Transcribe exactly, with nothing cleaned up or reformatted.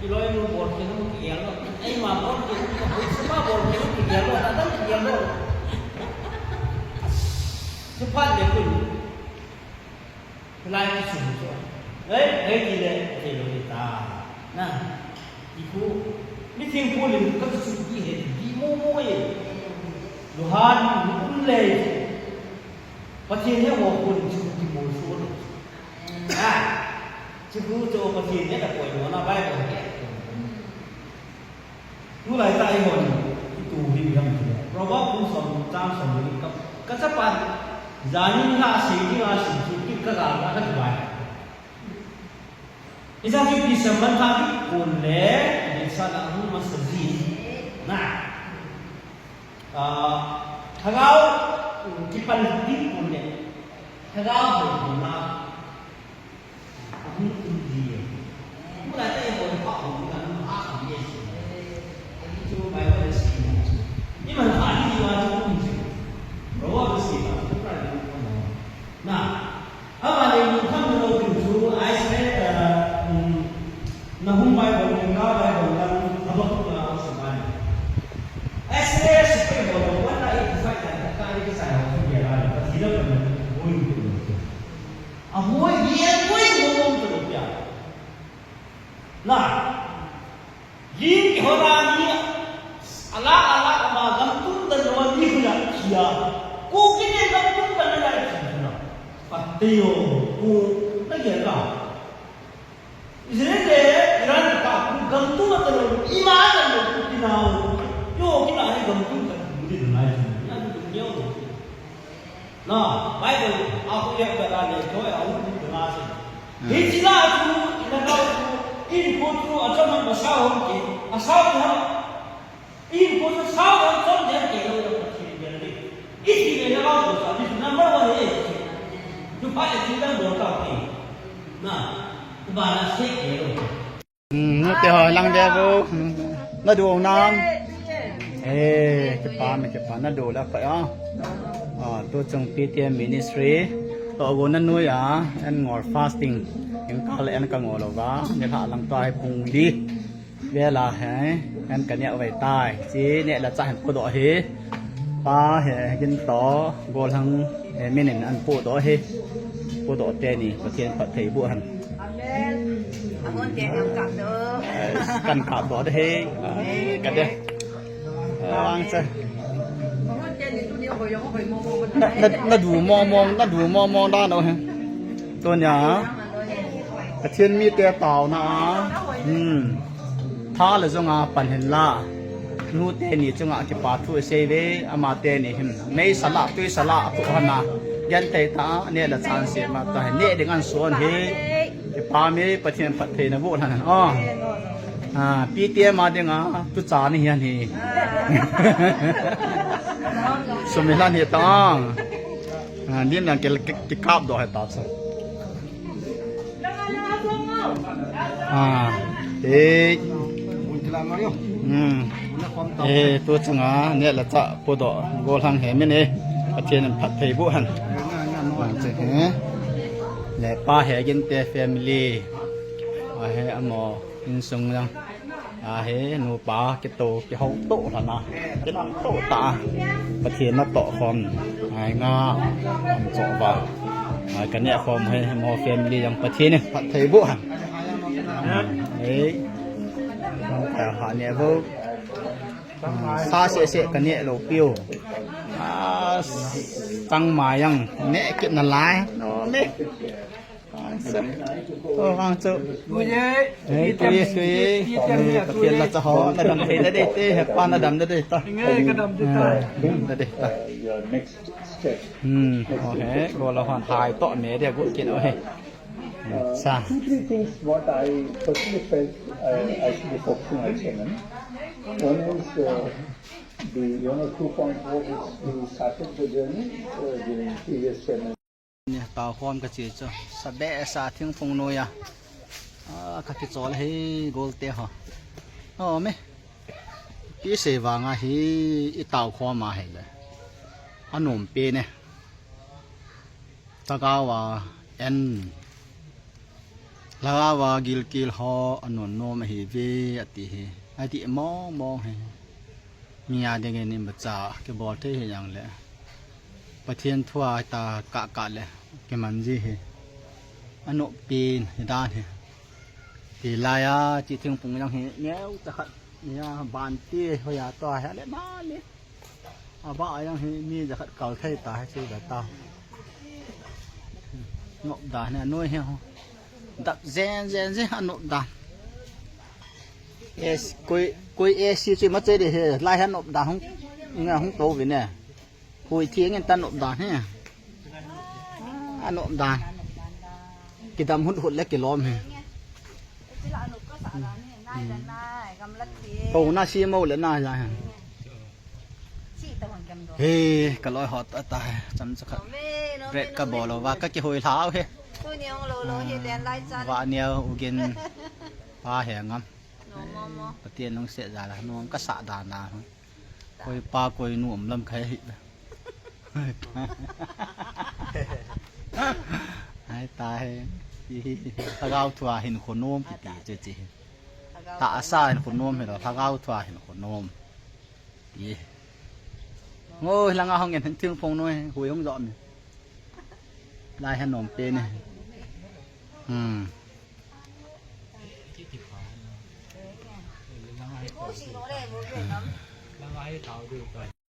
Iloi nu bol kit nu kigel lo. Eima bol kit nu, eima bol kit nu kigel lo, adam kigel lo. Sepat le kun. Lai ki sum chu. Ei, ei ti le, ti lo ni ta. Na. Ikhu. Mi thing khu lim ka chu ki he, di mo mo e. Lu han, lu kun le. Pathen he ho kun chu ki mo su lo. A, chu chu Pathen he ka poimo na Bible he. Tulai tah a eihon, itu hi ipi ham itile. Proverbs bung som, chang som li ka, ka chapa, janin la sei dinga sim chu kit ka gal ka ka bai. Hiche chu ipi sem man tha ti kon le, ipi sa la hung masa ji. Na. Ah, lhagao, kipal ti kon le. Lhagao ho na. Ahung um ji e. Tulai tah a eihon pha hung na ha kham ye si. Ani chu Bible a sei na chu. Iman pha ni ji wa chu um ji. Proverbs a sei na chu Bible a um na. Bible lang Habakkuk lang ang sabi. Isaiah six, one eighty-five lang, ang kali ka sa ako, kaya lang, pati lang naman, uy, ito. Amoy, di yan, uy, ngomong tulog yan. Na, yin kihona ni, ala, ala, ama, gamtun dan naman ni hula, kiya. Kukin yan, gamtun dan naman ni hula. Pati yun, ku, nagyan ka. Israel le Iran ka ku gamtun a talo, ima talo, ku kinao. Yo, kina he gamtun ka ku di nai. Na ku nyo. Na, Bible a ku ya ka da le, to ya u di na se. Hi chi la ku, ina ka ku, in ku tu a chama ma sa ho ke, a sa ha. Ih, ko sa sao ang chom dia ke lo lo ka thi dia ni. Ih, thi dia lo ko sa ni number one he. Tu pa le thi dang do ka ke. Na, tu ba na se ke lo. Hmm, nu te ho lang dia bo. Na du nam. Eh, ke pa me ke pa na du la pa ya. Ah, tu chung P T M ministry. To go na nu ya, and ngol fasting. Eng kal en ka ngol lo ba. Ni la lang to ai pung di. Vela he, an ka neh vai tai. Chi neh la cha han pu doh hi. Pa he, gin to, gol hang, he, minin an pu doh hi. Pu doh te ni, Pathian phat thei bu han. Amen. Amon te ngam kap doh. Eh, kan kap doh de hi. Ai, ka de. Ang sa. Amon te ni tu ni hoi hoi mo mo. Na, na, na du mo mo, na du mo mo da no he. Tunia. Pathian mite taona. Hmm. Tha le jonga pan hen la. Nu teni chunga kipa thu sei ve, ama teni hin. Mei sala, tui sala, tu hana. Yan tei ta, neh la chan se ma ta, neh ding an suan hi. Kipa mi, Pathian phat thei na bu hana. Oh. Ah, P T M a dinga, tu cha ni hian hi. Sumi lan hi ta. Ah, din na ke, ke, ke kap do hai ta sa. Ah, eh. Hmm. Eh, tu chunga, neh la cha pu doh, gol hang he minin, Pathian phat thei bu han. Ah, che he. Le pa he gin te family. Ah, he amo, insung yang. Ahi, nupa, kito, kiho to lana. Kilang to ta. Pathian na to khom. Ai nga. Am cho ba. Ai ka neh khom he, mo family yang Pathian ni. Phat thei bu han. Ei. Ka ha neh bu. Sa se se ka neh lo piu. Ah, sang ma yang. Neh kit na lai. No, neh. Ang sa. Oh, ang sa. Kuye. Eh, kuye, kuye. Eh, Pathian la cha ho, na dam thei na dei te, he pa na dam na dei ta. Nge ka dam dei ta. Ah, na dei ta. Hmm, okay. Go la hon hai to me de gu kin o he. Sa. Two, three things what I personally felt, uh, I should be focusing on, Chairman. One is, uh, the, you know, two point four, which we started the journey, uh, during previous chairman. Ni tao khom ka che chu. Sa be sa thingphung noiya. Ah, ka kichol hi gol te ho. Oh, me. Pi se vanga hi i tao khom a hi le. Anom pe ne. Tagawa en. Lhagao a gilkel ho anom nom ahi ve ati hi. Ati mong mong hi. Mi a dingin imacha kibol thei hi jong le. Pathian thu a ta kah kah le kiman ji hi. Anom pen hi dan hi. Ti laiya chi thingphung jong hi neo ta khat. Nia ban ti hoiya to hi le ma le. Aba a jong hi mi jakhat kal thei ta hi chu da ta. Nop dan hi anoi hi ho. Dap jen jen jen anop dan. Yes, koi, koi A C chu ma che de hi, lai hi anop dan hung, nga hung to vi ne. Koi thi ngen ta nop dan hi. Anop dan. Kidam hut hut le kilom hi. Ko na si mo le na ja hi. He, ka loi hot ata he, cham chakhat. Break ka bol uva, ka kihoi lhau he. Tuni hung lo lo hi len lai chan. Va neo ugin pa he ngam. Patien lungset jal a, nom ka sa dan a. Koi pa, koi nu um lam ka he. Ai ta he. Lhagao thu a hin kho nom kiti che che. Tahsa hin khonom hilou, lhagao thua hin khonom. Ti. Ngoi langa hung in hin thing phong noi, hui hung jo mi. Lai hin nom pe ni. Hmm.